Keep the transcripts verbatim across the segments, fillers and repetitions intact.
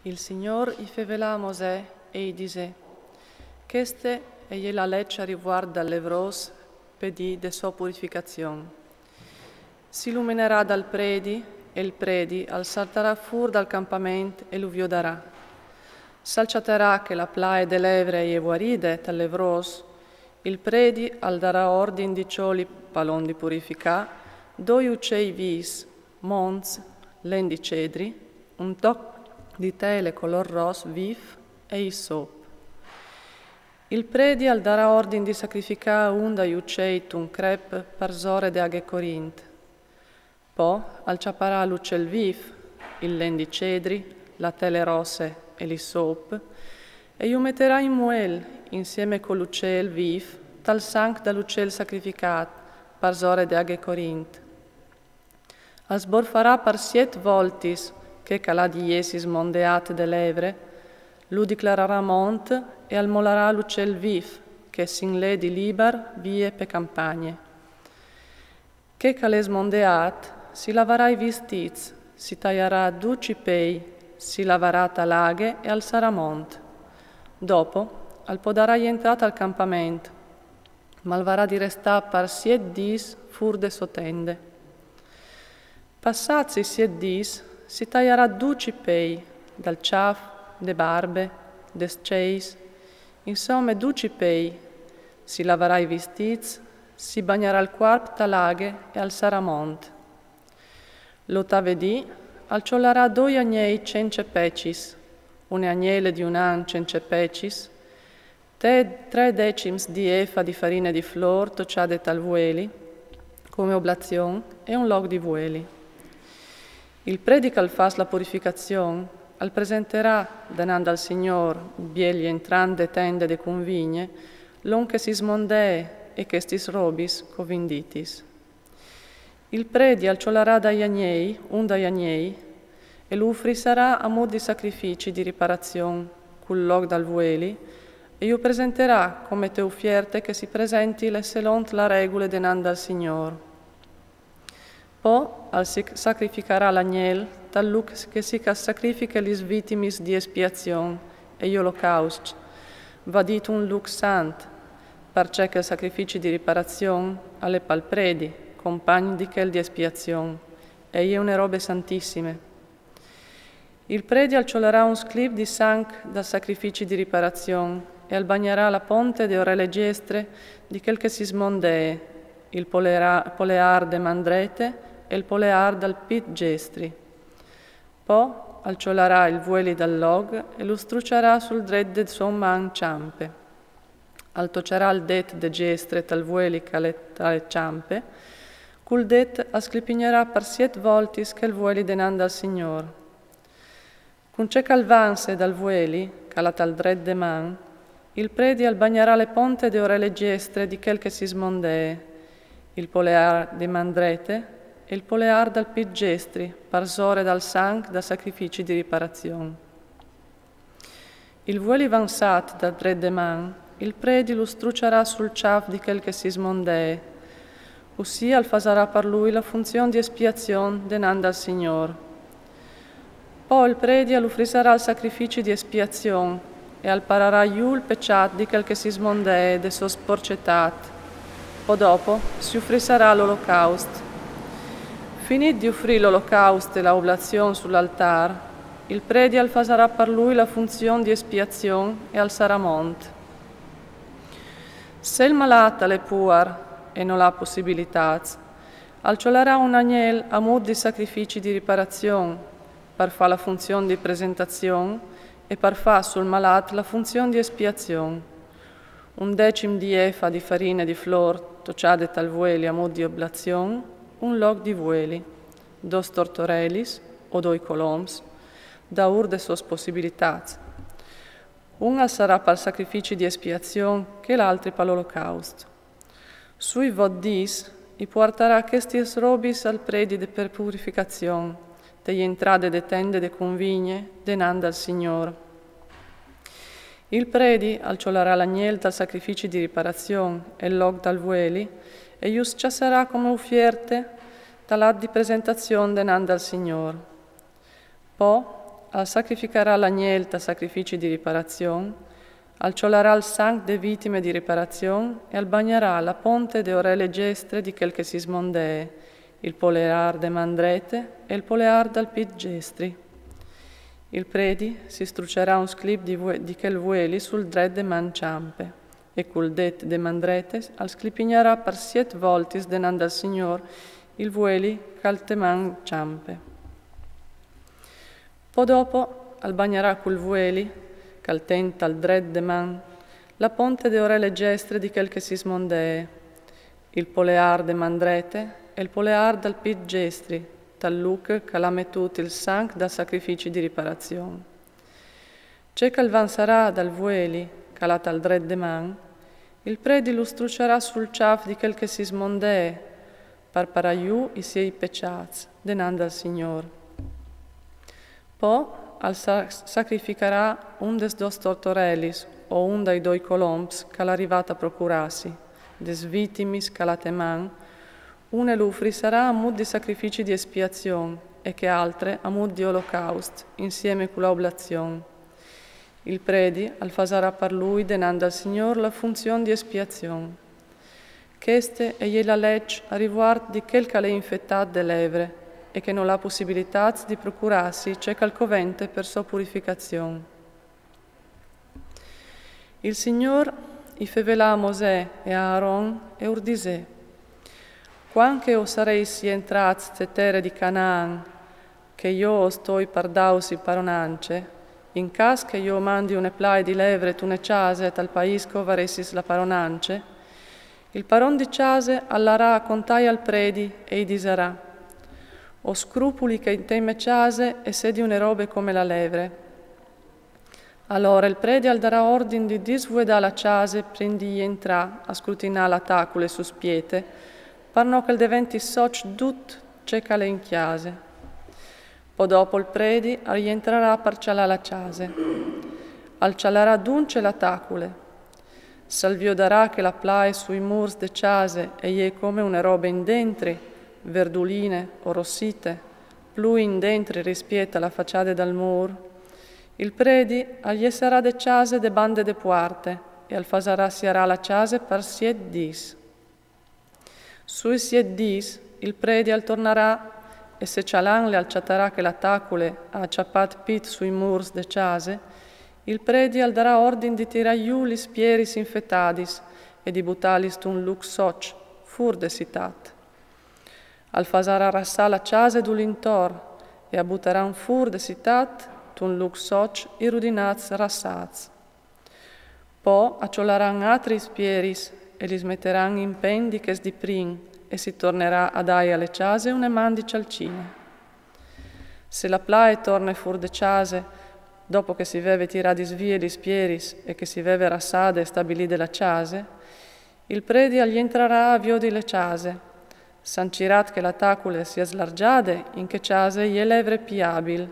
Il Signôr i fevelà a Mosè e i disè: Cheste e je la leç a rivuart dal levrôs pe dì de sô purificazion. Si lu menerà dal predi, e il predi al saltarà fûr dal campament e lu viodarà. S'al cjatarà che la plae de levre e je vuaride tal levrôs, il predi al darà ordin di cjoli, pal on di purificâ, doi ucei vîfs, monts, len di cedri, un toc di tele colôr ros vîf e isop. Il predi al darà ordin di sacrificâ un dai ucei tun crep parsore de aghe corint. Po al cjaparà l'ucel vîf, il len di cedri, la tele rosse e l'isop, e ju meterà in muel insiemi cul ucel vîf tal sanc dal ucel sacrificât parsore de aghe corint. Al sborfarà par siet voltis chê ch'al à di jessi smondeât de levre, lu diclararà mont e al molarà l'ucel vîf che si 'nd lè di libar vie pe campagne. Chê ch'al è smondeât si lavarà i vistîts, si taiarà ducj i pei, si lavarà tal aghe e al sarà mont. Dopo al podarà jentrâ tal campament, ma al varà di restâ par siet dîs fûr de sô tende. Passâts i siet dîs si taiarà ducj i pei, dal cjâf, de barbe, des cjeis, insome ducj i pei, si lavarà i vistîts, si bagnarà il cuarp tal aghe e al sarà mont. L'otave dì al cjolarà doi agnei cence pecis, une agnele di un an cence pecis, te-, trê decims di efa di farine di flôr tocjade tal vueli, come oblazion, e un loc di vueli. Il predi ch'al fâs la purificazion al presenterà denant dal Signôr, biel jentrant de tende de cunvigne, l'on che si smondee e chestis robis covindîtis. Il predi al cjolarà dai agnei, un dai agnei, e lu ufrissarà a mût di sacrifici di riparazion cul loc dal vueli, e ju presenterà come te ufierte che si presentile selont la regule denant dal Signôr. Po al si sacrificarà l'agnel tal lûc che si ca-, sacrifiche lis vitimis di espiazion e i olocausts, vadît un lûc sant, parcè che il sacrifici di riparazion al è pal predi, compagn di chel di espiazion, e e je une robe santissime. Il predi al cjolarà un sclip di sanc dal sacrifici di riparazion e al bagnarà la ponte de orele diestre di chel che si smondee, il polera-, poleâr de man drete e il poleâr dal pît giestri. Po al cjolarà il vueli dal loc e lu strucjarà sul dret de sô man çampe. Al tocjarà il det de giestre tal vueli ch'al è tra le çampe, cul det al sclipignerà par siet voltis chel vueli denant dal Signôr. Cun ce ch'al vanse dal vueli, ch'al à tal dret de man, il predi al bagnarà le ponte de orele giestre di chel che si smondee, il poleâr de man drete e il poleâr dal pît giestri, parsore dal sanc dal sacrifici di riparazion. Il vueli vansât dal dret de man, il predi lu strucjarà sul cjâf di chel che si smondee. Cussì al fasarà par lui la funzion di espiazion denant dal Signôr. Po il predi al ufrissarà il sacrifici di espiazion e al pararà jù il pecjât di chel che si smondee de sô sporcetât. Po dopo si ufrissarà l'olocaust. Finît di ufrî l'olocaust e la oblazion sul altâr, il predi al fasarà par lui la funzion di espiazion e al sarà mont. Se il malât al è puar e nol à pussibilitâts, al cjolarà un agnel a mût di sacrifici di riparazion, par fâ la funzion di presentazion e par fâ sul malât la funzion di espiazion. Un decim di efa di farine di flôr tocjade tal vueli a mût di oblazion, un loc di vueli, dôs tortorelis o doi colombs, daûr de sôs pussibilitâts. Un al sarà pal sacrifici di espiazion, chel altri pal olocaust. Sui vot dîs i puartarà chestis robis al predi de per purificazion, te jentrade de tende de cunvigne, denant dal Signôr. Il predi al cjolarà l'agnel tal sacrifici di riparazion e il loc dal vueli, e ju scjassarà come ufierte tal at di presentazion denant dal Signôr. Po Al sacrificarà l'agnel tal sacrifici di riparazion, al ciolarà il sanc de vitime di riparazion e al bagnarà la ponte de orele gestre di chel che si smondee, il polear de man drete e il polear dal pit gestri. Il predi si struciarà un sclip di, vue- di chel vueli sul dret de man ciampe, e cul det de man drete al sclipignarà par siet voltis denant dal Signor il vueli ch'al te man ciampe. Po dopo al bagnarà cul vueli, ch'al ten tal dret de man, la ponte de orele gestre di chel che si smondee, il polear de man drete e il polear dal pit gestri, tal luc ch'al à metût il sanc dal sacrifici di riparazion. Ce ch'al vansarà dal vueli, ch'al à tal dret de man, il predi lu struciarà sul ciaf di chel che si smondee, par parâ jù i siei pecjâts denant dal Signor. Po al sa- sacrificarà un des dôs tortorelis o un dai doi colomps ch'al à rivât a procurâsi, des vitimis ch'al à te man, une lu ufrissarà a mût di sacrifici di espiazion e chê altre a mût di olocaust, insiemi cu la oblazion. Il predi al fasarà par lui denant dal Signor la funzion di espiazion. Cheste e je la leç a rivuart di chel ch'al è infetât de levre e che nol à pussibilitâts di procurâsi ce ch'al covente par sô purificazion. Il Signor i fevelà a Mosè e a Aaron e ur disè: Cuant che o sareis jentrâts te tere di Canaan, che jo o stoi par dâusi paronance, in câs che jo o mandi une plae di levre tune cjase tal paîs che o varessis la paronance, il paron di cjase al larà a contâi al predi e i disarà: O scrupuli che inte me cjase e sedi une robe come la levre. Alore il predi al darà ordin di disvuedâ la cjase prin di jentrâ a scrutinâ la tacule suspiete, par no ch'al deventi soç dut ce ch'al è in cjase. Po dopo il predi al jentrarà par cjalâ la cjase. Al cjalarà dunce la tacule. S'al viodarà che la plae sui mûrs de cjase e je come une robe indentri, verduline o rossite, plui indentri rispiet a la façade dal mûr, il predi al jessarà de cjase de bande de puarte e al fasarà siarâ la cjase par siet dîs. Sui siet dîs il predi al tornarà e se cjalantle al cjatarà che la tacule e à cjapât pît sui mûrs de cjase, il predi al darà ordin di tirâ jù lis pieris infetadis e di butâlis tun luc soç, fûr de citât. Al fasarà rassâ la cjase dulintor e a butaran fûr de citât tun luc soç i rudinats rassâts. Po a cjolaran atris pieris e lis meteran in pen di chês di prin e si tornarà a dâi a le cjase une man di cjalcine. Se la plae torne fûr de cjase, dopo che si veve tiradis vie lis pieris e che si veve rassade e stabilide la cjase, il predi al jentrarà a viodi le cjase. S'al cirà che la tacule si è slargjade, in chê cjase e je levre pì abil,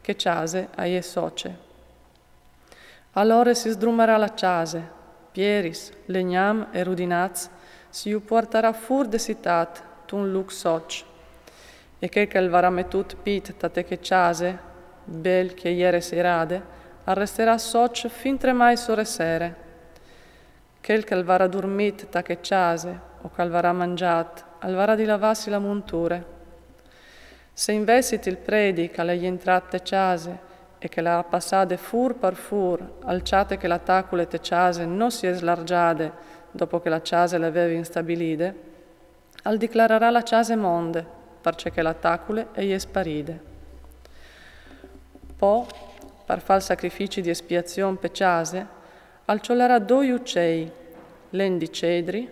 chê cjase e je soce. Alore si sdrumarà la cjase, pieris, legnam e rudinats, si ju puartarà fûr de citât tun luc soç. E chel ch'al varà metût pît ta te chê cjase, biel che e jere sierade, al restarà soç fin tremai sore sere. Chel ch'al varà durmît ta chê cjase o ch'al varà mangjât, al varà di lavâsi la munture. Se invezit il predi ch'al è jentrât te cjase e che le à passade fûr par fûr al cjate che la tacule te cjase no si è slargjade dopo che la cjase le veve instabilide, al diclararà la cjase monde, parcè che la tacule e je sparide. Po, par fâ il sacrifici di espiazion pe cjase, al cjolarà doi ucei, len di cedri,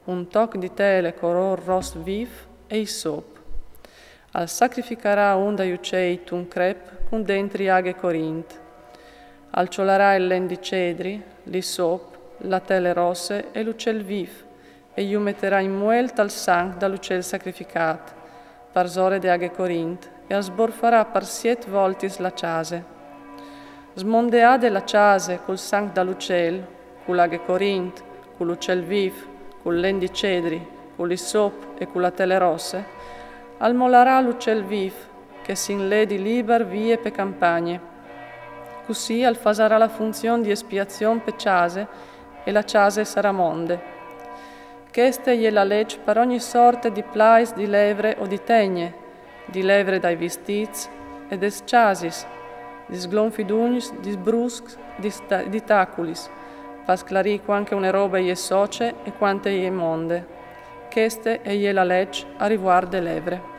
un toc di tele corôr ros vif e isop. Al sacrificarà un dai ucei tun crep cun dentri aghe corint. Al cjolarà il len di cedri, l'isop, la tele rosse e l'ucel vif, e ju meterà in muel tal sanc dal ucel sacrificât, parsore de aghe corint, e al sborfarà par siet voltis la cjase. Smondeade la cjase cul sanc dal ucel, cu l'aghe corint, cu l'ucel vif, cul len di cedri, cu l'isop e cu la tele rosse, al molarà l'ucel vif, che si 'nledi liber vie pe campagne. Cussì al fasarà la funzion di espiazion pe cjase, e la cjase sarà monde. Cheste e je la leç par ogni sorte di plais di levre o di tegne, di levre dai vistits e des cjasis, di sglonfidugns, di sbruscs, di, sta- di taculis, par sclarì cuant che une robe e je soce e cuant e je monde. Cheste e je la leç a rivuart de levre.